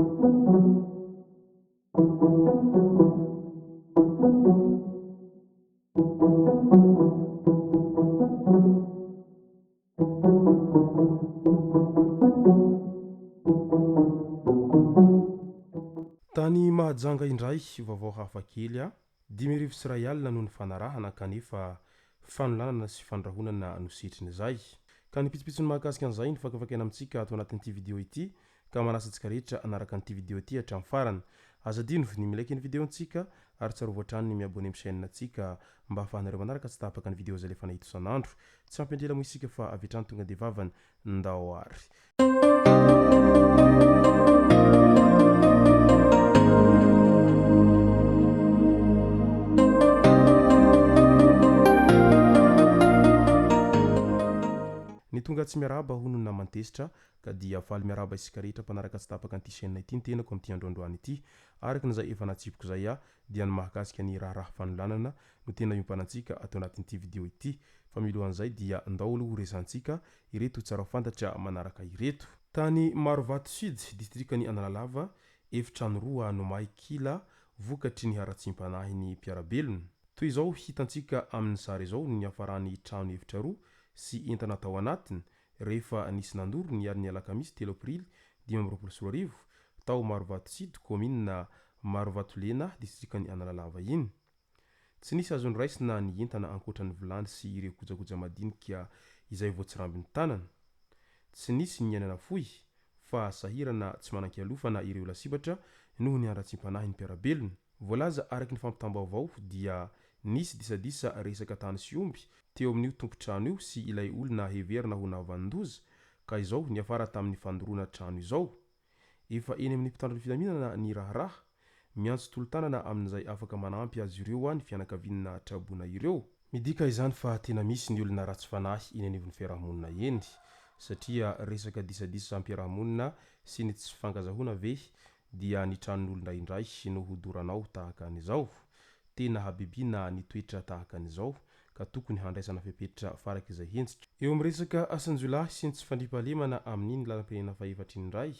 Tany Mahajanga indray, vaovao hafa kely a! 21 alina no nifanarahana kanefa fanolanana sy fandrahonana no setrin'izay. Ka ny pitsopitsony mahakasika an'izay no fakafakaina amintsika ato anatin'ity video ity ka manasa antsika rehetra hanaraka an'ity video ity hatramin'ny farany. Aza adino ny mi-like ny video-ntsika ary tsarovy hatrany ny mi-abonner amin'ny chaîne-ntsika mba hahafahanareo manaraka tsy tapaka ny video izay alefanay eto isan'andro. Tsy ampy andrela moa isika fa avy hatrany tonga dia vavany. Ndao ary. Ny tonga tsy miarahaba hono ny naman-tezitra Ka dia faly miarahaba isika rehetra mpanaraka tsy tapaka an'ity chaîne ity ny tenako amin'ity andro androany ity. Araka ny izay efa natsipiko izay aho dia ny mahakasika ny raharaha fanolanana no tena iompanantsika ato anatin'ity video ity. Fa milohan'izay dia ndao aloha ho resahantsika ireto tsara ho fantatra manaraka ireto. Tany Marovato Sud, distrikan'i Analalava, efitrano roa no may kila vokatry ny haratsiam-panahin'ny mpiara-belona. Toy izao hitantsika amin'ny sary izao ny niafaran'ny trano efitra roa sy entana tao anatiny rehefa nisy nandoro ny alin'ny alakamisy telo aprily 2025, tao Marovato Sud, kaominina Marovatolena, distrikan'i Analalava iny. Tsy nisy azo noraisina ny entana ankoatra ny vilany sy ireo kojakoja madinika izay voatsirambin'ny tanana. Tsy nisy ny aina nafoy, fa sahirana tsy manan-kialofana ireo lasibatra noho ny haratsiam-panahin'ny mpiara-belona. Voalaza araka ny fampitam-baovao dia nisy disadisa resaka tany sy omby teo amin'io tompon-trano io sy ilay olona heverina ho nahavanon-doza ka izao niafara tamin'ny fandoroana trano izao. Efa eny amin'ny mpitandro ny filaminana ny raharaha. Miantso tolo-tanana amin'izay afaka manampy azy ireo ny fianakaviana traboina ireo. Midika izany fa tena misy ny olona ratsy fanahy eny anivon'ny fiarahamonina eny satria resaka disadisa am-piarahamonina sy ny tsy fifankazahoana ve dia ny tranon'olona indray no hodoranao tahaka an'izao? Tena habibiana ny toetra tahaka an'izao ka tokony handraisana fepetra farak'izay hentitra. Eo amin'ny resaka asan-jiolahy sy ny tsy fandriampahalemana amin'iny lalam-pirenena fahefatra iny indray,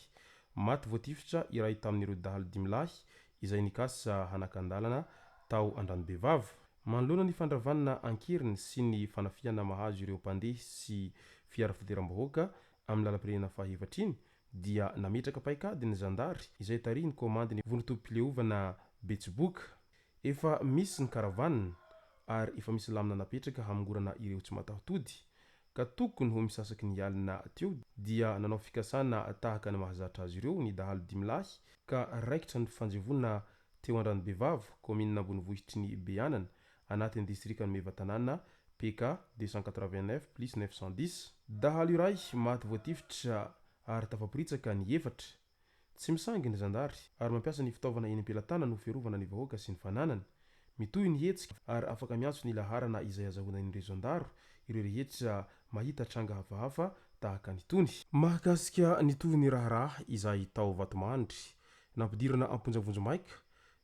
maty voatifitra iray tamin'ireo dahalo dimy lahy izay nikasa hanakan-dalana tao Andranobevava. Manoloana ny fandravana an-keriny sy ny fanafihana mahazo ireo mpandeha sy fiara fitateram-bahoaka amin'ny lalam-pirenena fahefatra iny dia nametraka paikady ny zandary izay tarihin'ny kaomandin'ny vondron-tobim-pileovana Betsiboka. Efa misy ny caravane ary efa misy lamina napetraka hamongorana ireo tsy mataho-tody ka tokony ho misasaky ny alina teo dia nanao fikasana tahaka ny mahazatra azy ireo ny dahalo dimy lahy ka raikitra ny fanjevona teo Andranobevava, kaominina ambonivohitry ny Beanana, anatin'ny distrikan'i Maevatanàna, PK, 289 plus 910. Dahalo iray maty voatifitra ary tafaporitsaka ny efatra. Tsy misangy ny zandary ary mampiasa ny fitaovana eny am-pelatanany ho fiarovana ny vahoaka sy ny fananany. Mitohy ny hetsika ary afaka miantso ny laharana izay azahoana an'ireo zandaro ireo rehetra mahita tranga hafahafa tahaka an'itony. Mahakasika ny tohin'ny raharaha izay tao Vatomandry, nampidirana am-ponja vonjimaika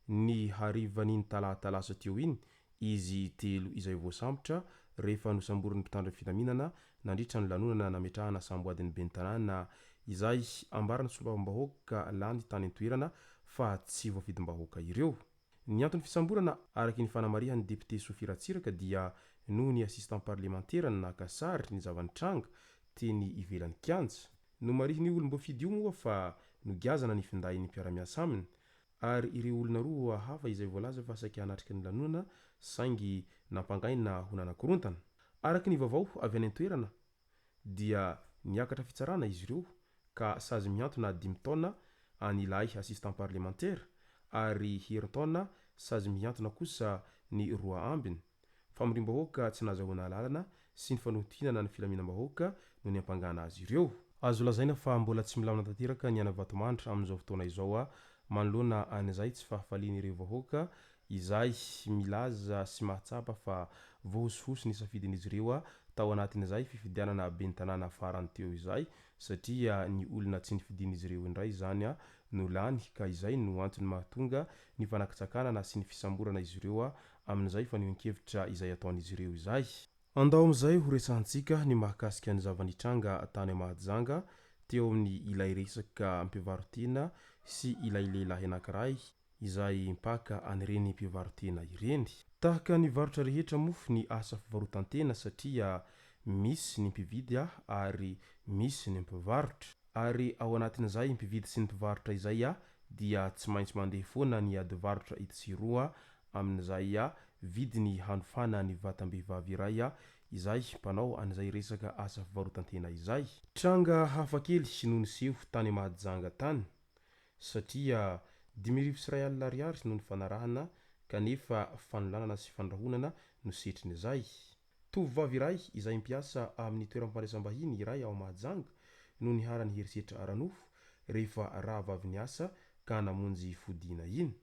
ny harivan'iny talata lasa teo iny izy telo izay voasambotra rehefa nosamborin'ny mpitandro ny filaminana nandritra ny lanonana nametrahana samboadin'ny ben'ny tanàna izay ambaran'ny solombavambahoaka lany tany an-toerana fa tsy voafidim-bahoaka ireo. Ny anton'ny fisamborana araka ny fanamarihan'ny depiote Sophie Ratsiraka dia noho ny assistant parlemantera naka sary ny zava-nitranga teny ivelan'ny kianja. Nomarihin'io olom-boafidy io moa fa nogiazana ny findain'ny mpiara-miasa aminy ary ireo olona roa hafa izay voalaza fa saika hanatrika ny lanonana saingy nampangaina ho nanakorontana. Araka ny vaovao avy any an-toerana dia niakatra fitsarana izy ireo ka sazy mihantona dimy taona an'ilay assistant parlemantera ary herintaona sazy mihantona kosa ny roa ambiny. Famoriam-bahoaka tsy nahazahoana alalana sy ny fanohintohinana ny filaminam-bahoaka no niampangana azy ireo. Azo lazaina fa mbola tsy milamina tanteraka ny any Vatomandry amin'izao fotoana izao manoloana an'izay tsy fahafalian'ireo vahoaka izay milaza sy mahatsapa fa voahosihosy ny safidin'izy ireo tao anatin'izay fifidianana ben'ny tanàna farany teo izay satria ny olona tsy nifidin'izy ireo indray izany no lany ka izay no antony mahatonga ny fanakitsakanana sy ny fisamborana izy ireo amin'izay fanehoan-kevitra izay ataon'izy ireo izay. Andao amin'izay ho resahantsika ny mahakasika ny zava-nitranga tany Mahajanga teo amin'ny ilay resaka mpivaro-tena sy ilay lehilahy anankiray izay mpaka an'ireny mpivaro-tena ireny. Tahaka ny varotra rehetra moa ny asa fivarotan-tena satria misy ny mpividy ary misy ny mpivarotra. Ary ao anatin'izay mpividy sy ny mpivarotra izay dia tsy maintsy mandeha foana ny ady varotra etsy sy eroa amin'izay vidiny hanofana ny vatam-behivavy iray izay mpanao an'izay resaka asa fivarotan-tena izay. Tranga hafakely no niseho tany Mahajanga tany satria 1055 ariary no nifanarahana kanefa fanolanana sy fandrahonana no setrin'izay. Tovovavy iray izay mpiasa amin'ny toeram-pandraisam-bahiny iray ao Mahajanga no niharan'ny herisetra ara-nofo rehefa rava avy niasa ka namonjy fodiana iny.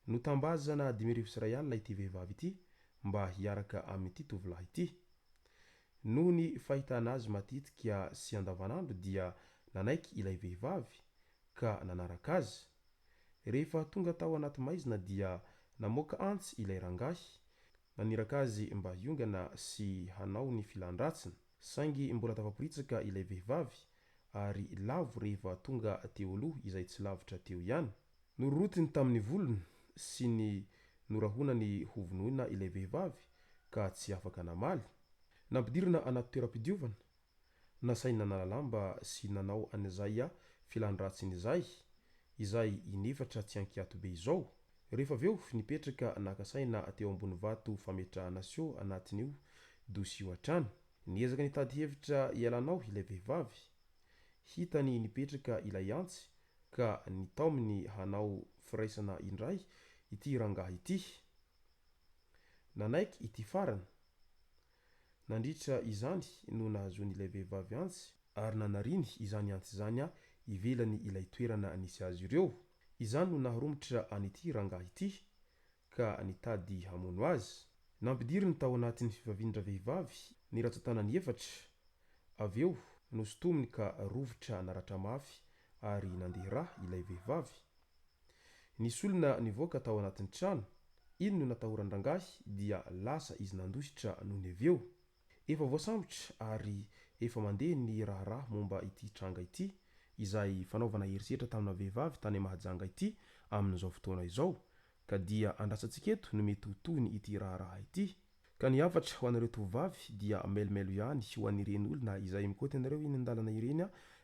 Notambazana 1050 ity vehivavy ity mba hiaraka amin'ity tovolahy ity. Noho ny fahitana azy matetika sy andavanandro dia nanaiky ilay vehivavy ka nanaraka azy. Rehefa tonga tao anaty maizina dia namoaka antsy ilay rangahy, naniraka azy mba hiongana sy hanao ny filan-dratsiny. Saingy mbola tafaporitsaka ilay vehivavy ary lavo rehefa tonga teo aloha izay tsy lavitra teo ihany. Nororotiny tamin'ny volony sy ny norahonany hovonoina ilay vehivavy ka tsy afaka namaly. Nampidirina anaty toeram-pidiovana, nasainy nanala lamba sy nanao an'izay filan-dratsiny izay, izay inefatra tsy ankiato be izao. Rehefa avy eo, nipetraka naka saina teo ambony vato fametrahana seau anatin'io dosy io hatrany. Niezaka nitady hevitra hialanao ilay vehivavy. Hitany nipetraka ilay antsy ka nitaominy hanao firaisana indray ity rangahy ity. Nanaiky ity farany. Nandritra izany no nahazoan'ilay vehivavy antsy ary nanariany izany antsy izany ivelany ilay toerana nisy azy ireo. Izany no naharomotra an'ity rangahy ity ka nitady hamono azy. Nampidiriny tao anatin'ny fivavian-dravehivavy ny ratsan-tanany efatra, avy eo nosintominy ka rovitra naratra mafy ary nandeha rà ilay vehivavy. Nisy olona nivoaka tao anatin'ny trano, iny no natahoran-drangahy dia lasa izy nandositra nony avy eo. Efa voasambotra ary efa mandeha ny raharaha momba ity tranga ity, izay fanaovana herisetra tamina vehivavy tany Mahajanga ity amin'izao fotoana izao, ka dia andrasantsika eto no mety ho tohiny ity raharaha ity. Ka ny hafatra ho anareo tovovavy dia mailomailo ihany ho an'ireny olona izay mikaoty anareo eny an-dalana ireny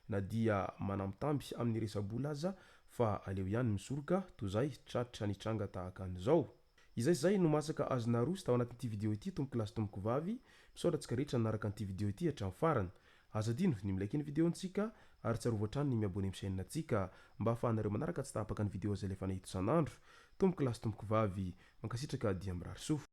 na dia manambitamby amin'ny resa-bola aza fa aleo ihany misoroka tozay tratra ny tranga tahaka an'izao. Izay izay no masaka azo naroso tao anatin'ity video ity tompoko lahy sy tompoko vavy, misaotra antsika rehetra nanaraka an'ity video ity hatramin'ny farany. Aza adino ny mi-like ny video-ntsika ary tsarovy hatrany ny mi-abonner amin'ny chaîne-ntsika mba ahafahanareo manaraka tsy tapaka ny video izay alefanay eto isan'andro. Tompoko lahy sy tompoko vavy, mankasitraka dia mirary soa.